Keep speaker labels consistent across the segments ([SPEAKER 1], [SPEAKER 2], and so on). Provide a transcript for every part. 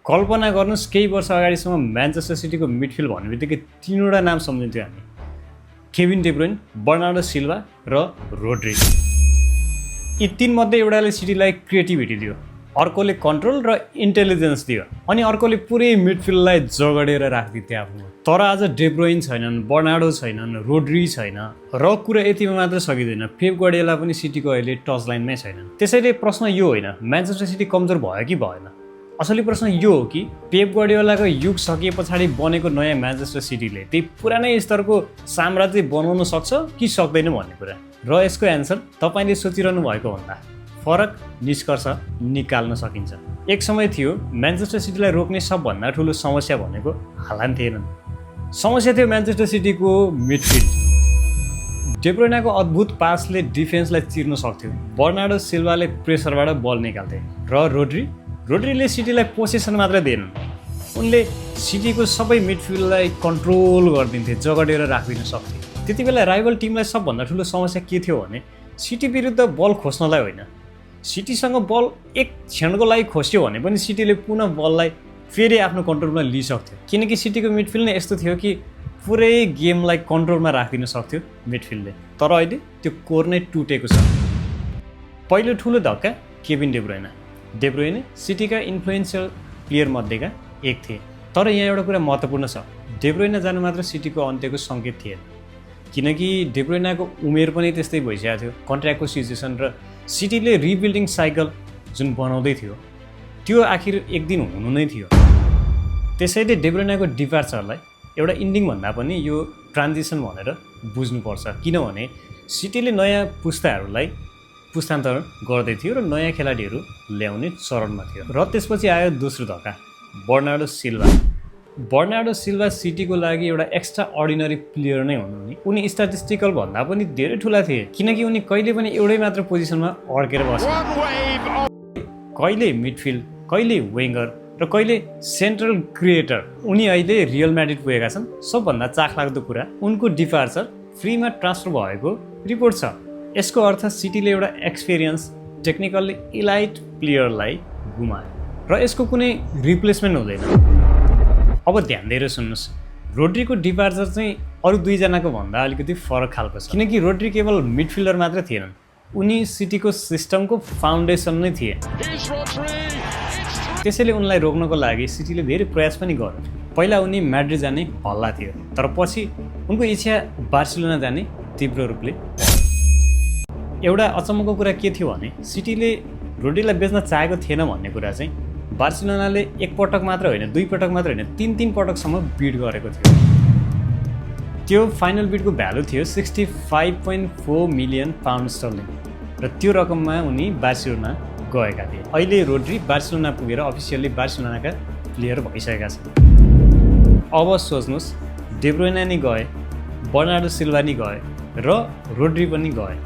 [SPEAKER 1] कल्पना गर्नुस् केही वर्ष अगाडिसम्म म्यान्चेस्टर सिटीको मिडफिल्ड भन्ने बित्तिकै तीनवटा नाम सम्झिन्थ्यो हामी। Kevin De Bruyne, Bernardo Silva र रोड्री। यी तीनमध्ये एउटाले सिटीलाई क्रिएटिभिटी दियो, अर्कोले कन्ट्रोल र इन्टेलिजेन्स दियो, अनि अर्कोले पुरै मिडफिल्डलाई जगडेर राखिदिन्थ्यो आफ्नो। तर आज डे ब्रुइन छैनन्, बर्नार्डो छैनन्, रोड्री छैन र कुरा यतिमा मात्र सकिँदैन, पेप गार्डियोला पनि सिटीको अहिले टच लाइनमै छैनन्। त्यसैले प्रश्न यो होइन म्यान्चेस्टर सिटी कमजोर भयो कि भएन, असली प्रश्न यो हो कि पेप गार्डियोलाको युग सकिए पछाडि बनेको नयाँ म्यान्चेस्टर सिटीले त्यही पुरानै स्तरको साम्राज्य बनाउन सक्छ कि सक्दैन भन्ने कुरा। र यसको एन्सर तपाईँले सोचिरहनु भएको भन्दा फरक निष्कर्ष निकाल्न सकिन्छ। एक समय थियो म्यान्चेस्टर सिटीलाई रोक्ने सबभन्दा ठुलो समस्या भनेको हालान्ड थिएनन्, समस्या थियो म्यान्चेस्टर सिटीको मिडफिल्ड। डे ब्रुइनाको अद्भुत पासले डिफेन्सलाई चिर्न सक्थ्यो, बर्नार्डो सिल्वाले प्रेसरबाट बल निकाल्थे र रोड्रीले सिटीलाई पोसेसन मात्र दिएनन्, उनले सिटीको सबै मिडफिल्डलाई कन्ट्रोल गरिदिन्थे, जगडेर राखिदिन सक्थे। त्यति बेला राइभल टिमलाई सबभन्दा ठुलो समस्या के थियो भने सिटी विरुद्ध बल खोज्नलाई होइन, सिटीसँग बल एक क्षणको लागि खोज्यो भने पनि सिटीले पुनः बललाई फेरि आफ्नो कन्ट्रोलमा लिइसक्थ्यो, किनकि सिटीको मिडफिल्ड नै यस्तो थियो कि पुरै गेमलाई कन्ट्रोलमा राखिदिन सक्थ्यो मिडफिल्डले। तर अहिले त्यो कोर नै टुटेको छ। पहिलो ठुलो धक्का केभिन डे ब्रुइन सिटीका इन्फ्लुएन्सियल प्लेयर मध्येका एक थिए। तर यहाँ एउटा कुरा महत्त्वपूर्ण छ, डे ब्रुइन जानु मात्र सिटीको अन्त्यको सङ्केत थिएन, किनकि डे ब्रुइनाको उमेर पनि त्यस्तै भइसकेको थियो, कन्ट्र्याक्टको सिचुएसन र सिटीले रिबिल्डिङ साइकल जुन बनाउँदै थियो त्यो आखिर एक दिन हुनु नै थियो। त्यसैले डे ब्रुइनाको डिपार्चरलाई एउटा इन्डिङ भन्दा पनि यो ट्रान्जिसन भनेर बुझ्नुपर्छ, किनभने सिटीले नयाँ पुस्ताहरूलाई पुस्तान्तरण गर्दै थियो र नयाँ खेलाडीहरू ल्याउने चरणमा थियो। र त्यसपछि आयो दोस्रो धक्का बर्नार्डो सिल्वा सिटीको लागि एउटा एक्स्ट्रा अर्डिनरी प्लेयर नै हुनुहुने, उनी स्ट्याटिस्टिकल भन्दा पनि धेरै ठुला थिए, किनकि उनी कहिले पनि एउटै मात्र पोजिसनमा अड्केर बसे, कहिले मिडफिल्ड, कहिले विङ्गर र कहिले सेन्ट्रल क्रिएटर। उनी अहिले रियल म्याड्रिड पुगेका छन्। सबभन्दा चाखलाग्दो कुरा उनको डिपार्चर फ्रीमा ट्रान्सफर भएको रिपोर्ट छ। यसको अर्थ सिटीले एउटा एक्सपिरियन्स टेक्निकल्ली इलाइट प्लेयरलाई गुमायो र यसको कुनै रिप्लेसमेन्ट हुँदैन। अब ध्यान दिएर सुन्नुहोस्, रोड्रीको डिपार्चर चाहिँ अरू दुईजनाको भन्दा अलिकति फरक खालको छ, किनकि रोड्री केवल मिडफिल्डर मात्र थिएनन्, उनी सिटीको सिस्टमको फाउन्डेसन नै थिए। त्यसैले उनलाई रोक्नको लागि सिटीले धेरै प्रयास पनि गर्यो। पहिला उनी म्याड्रिड जाने हल्ला थियो, तर पछि उनको इच्छा बार्सिलोना जाने तीव्र रूपले। एउटा अचम्मको कुरा के थियो भने सिटीले रोड्रीलाई बेच्न चाहेको थिएन भन्ने कुरा चाहिँ बार्सिलोनाले एक पटक मात्र होइन, दुई पटक मात्र होइन, तीन पटकसम्म बिड गरेको थियो। त्यो फाइनल बिडको भ्यालु थियो 65.4 मिलियन पाउन्ड स्टर्लिङ र त्यो रकममा उनी बार्सिलोना गएका थिए। अहिले रोड्री बार्सिलोना पुगेर अफिसियल्ली बार्सिलोनाका प्लेयर भइसकेका छन्। अब सोच्नुहोस्, डे ब्रुइन नि गए, बर्नार्डो सिल्वा नि गए र रोड्री पनि गए।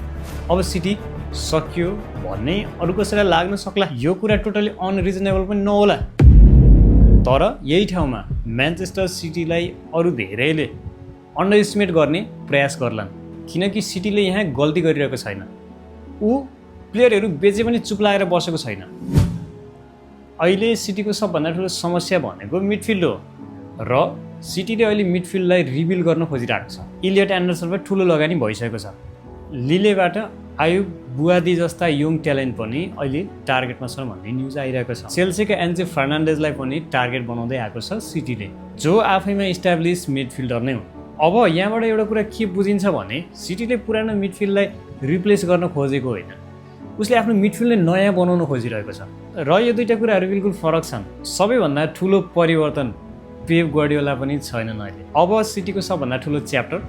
[SPEAKER 1] अब सिटी सकियो भन्ने अरू कसैलाई लाग्न सक्ला, यो कुरा टोटली अनरिजनेबल पनि नहोला। तर यही ठाउँमा म्यान्चेस्टर सिटीलाई अरू धेरैले अन्डर एस्टिमेट गर्ने प्रयास गर्लान्, किनकि सिटीले यहाँ गल्ती गरिरहेको छैन, ऊ प्लेयरहरू बेचे पनि चुप लागेर बसेको छैन। अहिले सिटीको सबभन्दा ठुलो समस्या भनेको मिडफिल्ड हो र सिटीले अहिले मिडफिल्डलाई रिबिल्ड गर्न खोजिरहेको छ। इलियट एन्डरसनमा ठुलो लगानी भइसकेको छ, लिलेबाट आयुब बुवादी जस्ता यङ ट्यालेन्ट पनि अहिले टार्गेटमा छन् भन्ने न्युज आइरहेको छ। चेल्सीका एन्जो फर्नान्डेजलाई पनि टार्गेट बनाउँदै आएको छ सिटीले, जो आफैमा इस्टाब्लिस मिडफिल्डर नै हो। अब यहाँबाट एउटा कुरा के बुझिन्छ भने सिटीले पुरानो मिडफिल्डलाई रिप्लेस गर्न खोजेको होइन, उसले आफ्नो मिडफिल्डलाई नयाँ बनाउन खोजिरहेको छ। र यो दुईवटा कुराहरू बिल्कुल फरक छन्। सबैभन्दा ठुलो परिवर्तन पेप गार्डियोला पनि छैनन् अहिले। अब सिटीको सबभन्दा ठुलो च्याप्टर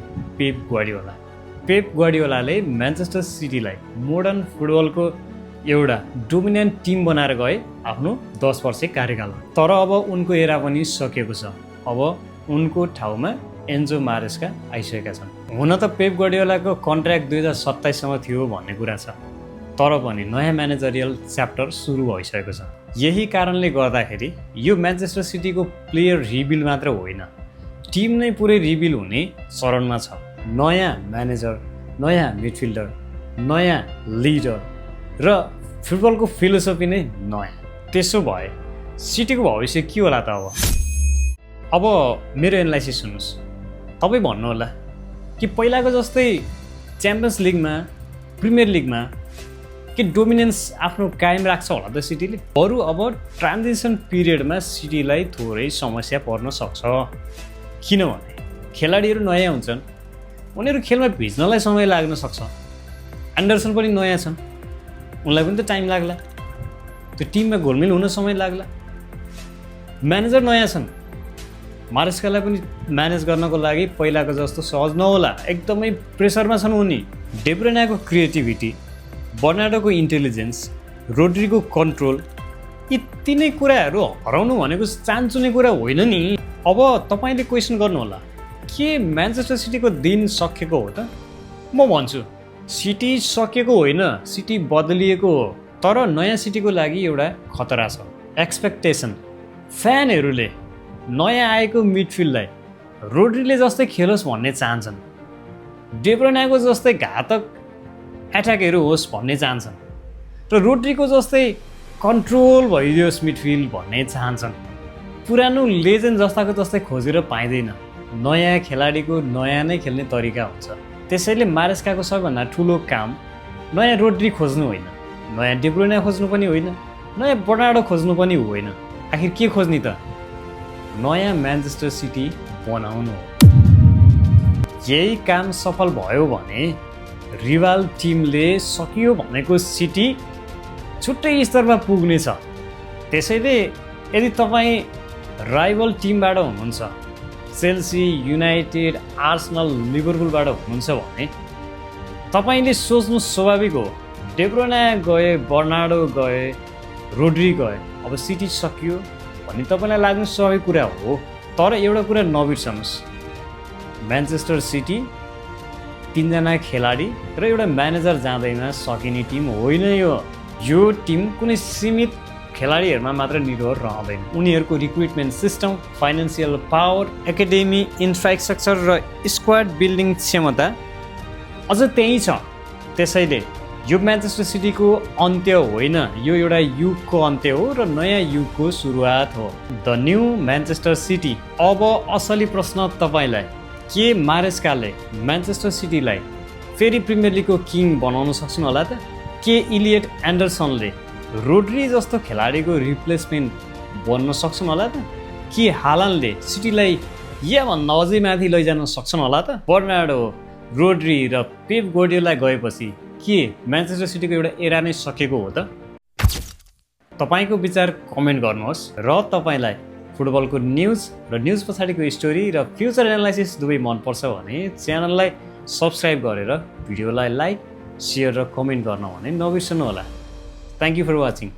[SPEAKER 1] पेप गार्डियोलाले म्यान्चेस्टर सिटीलाई मोडर्न फुटबलको एउटा डोमिनेन्ट टिम बनाएर गए आफ्नो 10 वर्षे कार्यकालमा। तर अब उनको एरा पनि सकिएको छ, अब उनको ठाउँमा एन्जो मारेस्का आइसकेका छन्। हुन त पेप गार्डियोलाको कन्ट्र्याक्ट 2027सम्म थियो भन्ने कुरा छ, तर पनि नयाँ म्यानेजरियल च्याप्टर सुरु भइसकेको छ। यही कारणले गर्दाखेरि यो म्यान्चेस्टर सिटीको प्लेयर रिबिल्ड मात्र होइन, टिम नै पुरै रिबिल्ड हुने चरणमा छ। नयाँ म्यानेजर, नयाँ मिडफिल्डर, नयाँ लिडर र फुटबलको फिलोसफी नै नयाँ। त्यसो भए सिटीको भविष्य के होला त अब मेरो एनालाइसिस सुन्नुहोस्। तपाईँ भन्नुहोला कि पहिलाको जस्तै च्याम्पियन्स लिगमा प्रिमियर लिगमा के डोमिनेन्स आफ्नो कायम राख्छ होला त सिटीले? बरु अब ट्रान्जिसन पिरियडमा सिटीलाई थोरै समस्या पर्न सक्छ। किनभने खेलाडीहरू नयाँ हुन्छन्, उनीहरू खेलमा भिज्नलाई समय लाग्न सक्छ। एन्डरसन पनि नयाँ छन्, उनलाई पनि त टाइम लाग्ला, त्यो टिममा घोलमेल हुन समय लाग्ला। म्यानेजर नयाँ छन्, मारेस्कालाई पनि म्यानेज गर्नको लागि पहिलाको जस्तो सहज नहोला, एकदमै प्रेसरमा छन् उनी। डेब्रुइनाको क्रिएटिभिटी, बर्नार्डोको इन्टेलिजेन्स, रोड्रीको कन्ट्रोल, यी तिनै कुराहरू हराउनु भनेको चान्चुने कुरा होइन नि। अब तपाईँले क्वेसन गर्नुहोला के म्यान्चेस्टर सिटीको दिन सकिएको हो त? म भन्छु सिटी सकिएको होइन, सिटी बदलिएको हो। तर नयाँ सिटीको लागि एउटा खतरा छ, एक्सपेक्टेसन। फ्यानहरूले नयाँ आएको मिडफिल्डलाई रोड्रीले जस्तै खेलोस् भन्ने चाहन्छन्, डेब्रुइनाको जस्तै घातक एट्याकहरू होस् भन्ने चाहन्छन्, र रोड्रीको जस्तै कन्ट्रोल भइदियोस् मिडफिल्ड भन्ने चाहन्छन्। पुरानो लेजेन्ड जस्ताको जस्तै खोजेर पाइँदैन, नयाँ खेलाडीको नयाँ नै खेल्ने तरिका हुन्छ। त्यसैले मारेस्काको सबैभन्दा ठुलो काम नयाँ रोड्री खोज्नु होइन, नयाँ डेब्रुइना खोज्नु पनि होइन, नयाँ बर्नार्डो खोज्नु पनि होइन। आखिर के खोज्ने त? नयाँ म्यान्चेस्टर सिटी बनाउनु हो। यही काम सफल भयो भने रिभाल टिमले सकियो भनेको सिटी छुट्टै स्तरमा पुग्नेछ। त्यसैले यदि तपाईँ राइभल टिमबाट हुनुहुन्छ, चेल्सी, युनाइटेड, आर्सेनल, लिभरपुलबाट हुनुहुन्छ भने तपाईँले सोच्नु स्वाभाविक हो, डेब्रुइना गए, बर्नार्डो गए, रोड्री गए, अब सिटी सकियो भन्ने तपाईँलाई लाग्नु स्वाभाविक कुरा हो। तर एउटा कुरा नबिर्सनुहोस्, म्यान्चेस्टर सिटी 3 जना खेलाडी र एउटा म्यानेजर जाँदैमा सकिने टिम होइन। यो टिम कुनै सीमित खेलाडीहरूमा मात्र निर्भर रहँदैन। उनीहरूको recruitment system, financial power, academy, infrastructure र स्क्वाड बिल्डिङ क्षमता अझ त्यही छ। त्यसैले यो म्यान्चेस्टर सिटीको अन्त्य होइन, यो एउटा युगको अन्त्य हो र नयाँ युगको सुरुवात हो। The new Manchester city. अब असली प्रश्न तपाईँलाई, के मारेस्काले म्यान्चेस्टर सिटीलाई फेरि प्रिमियर लिगको किङ बनाउन सक्छन् होला त? के इलियट एन्डरसनले रोड्री जस्तो खेलाडीको रिप्लेसमेन्ट बन्न सक्छन् होला त? के हालान्डले सिटीलाई याभन्दा अझै माथि लैजान सक्छन् होला त? बर्नार्डो, रोड्री र पेप गार्डियोला गएपछि के म्यान्चेस्टर सिटीको एउटा एरा नै सकेको हो त? तपाईँको विचार कमेन्ट गर्नुहोस्। र तपाईँलाई फुटबलको न्युज र न्युज पछाडिको स्टोरी र फ्युचर एनालाइसिस दुवै मनपर्छ भने च्यानललाई सब्सक्राइब गरेर भिडियोलाई लाइक, सेयर र कमेन्ट गर्न भने नबिर्सनु होला। Thank you for watching.